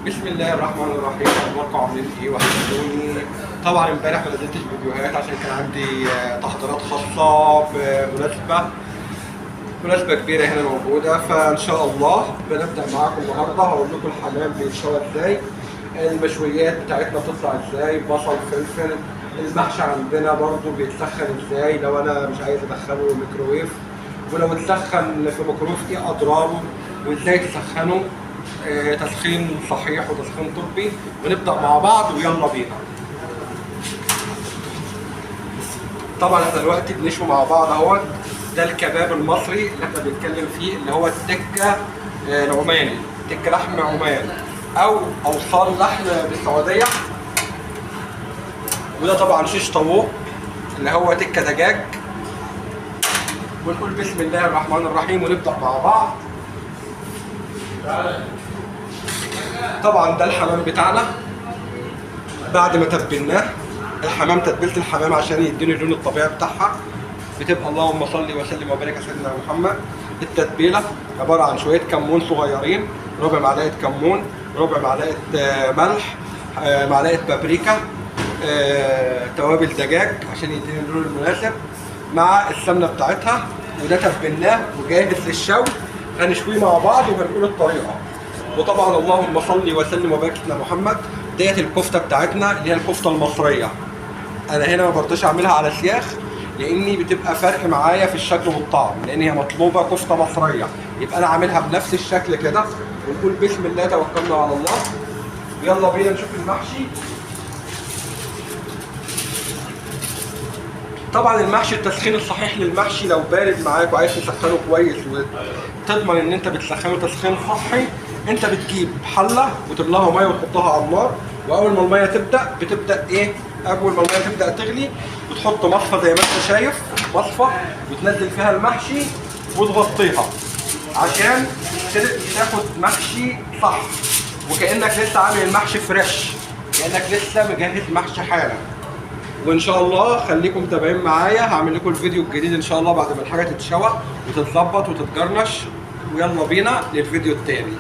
بسم الله الرحمن الرحيم. اخباركم عاملين ايه؟ وحشتوني. طبعا امبارح ما نزلتش فيديوهات عشان كان عندي تحضيرات خاصة بمناسبة كبيرة هنا موجودة. فان شاء الله بنبدا معاكم النهارده، هقول لكم الحمام بيتشوى ازاي، المشويات بتاعتنا بتطلع ازاي، بصل فلفل، المحشي عندنا برضو بيتسخن ازاي لو انا مش عايز ادخله ميكروويف، ولو اتسخن في ميكروويف ايه اضراره وازاي تسخنه تسخين صحيح وتسخين طبي. ونبدا مع بعض ويلا بينا. طبعا احنا دلوقتي بنشوي مع بعض اهوت. ده الكباب المصري اللي احنا بنتكلم فيه، اللي هو التكه العماني، تكه لحم عمان او اوصال لحم بالسعودية. وده طبعا شيش طاووق اللي هو تكه دجاج. ونقول بسم الله الرحمن الرحيم ونبدا مع بعض. طبعا ده الحمام بتاعنا بعد ما تبلناه. الحمام تتبيله الحمام عشان يديني اللون الطبيعي بتاعها، بتبقى اللهم صل وسلم وبارك على سيدنا محمد. التتبيله عبارة عن شوية كمون صغيرين، ربع معلقه كمون، ربع معلقه ملح، معلقه بابريكا، توابل دجاج عشان يديني اللون المناسب مع السمنة بتاعتها. وده تبلناه وجاهز للشوي، هنشويه مع بعض وهنقول الطريقة. وطبعا اللهم صل وسلم وبارك على محمد. ديت الكفتة بتاعتنا اللي هي الكفتة المصرية. انا هنا ما برضاش اعملها على سياخ لاني بتبقى فرق معايا في الشكل والطعم، لان هي مطلوبه كفته مصرية، يبقى انا عاملها بنفس الشكل كده. ونقول بسم الله توكلنا على الله. يلا بينا نشوف المحشي. طبعا المحشي التسخين الصحيح للمحشي لو بارد معاك وعايز تسخنه كويس وتضمن ان انت بتسخنه تسخين صحي، انت بتجيب حله وتملاها مية وتحطها على النار، واول ما المية تبدا بتبدا ايه؟ اول ما المية تبدا تغلي بتحط مصفى زي ما انت شايف، مصفى، وتنزل فيها المحشي وتغطيها عشان تاخد محشي صح، وكانك لسه عامل المحشي فريش، كانك لسه مجهز محشي حالا. وان شاء الله خليكم متابعين معايا، هعمل لكم الفيديو الجديد ان شاء الله بعد ما الحاجة تتشوى وتتظبط وتتجرنش. ويلا بينا للفيديو التاني.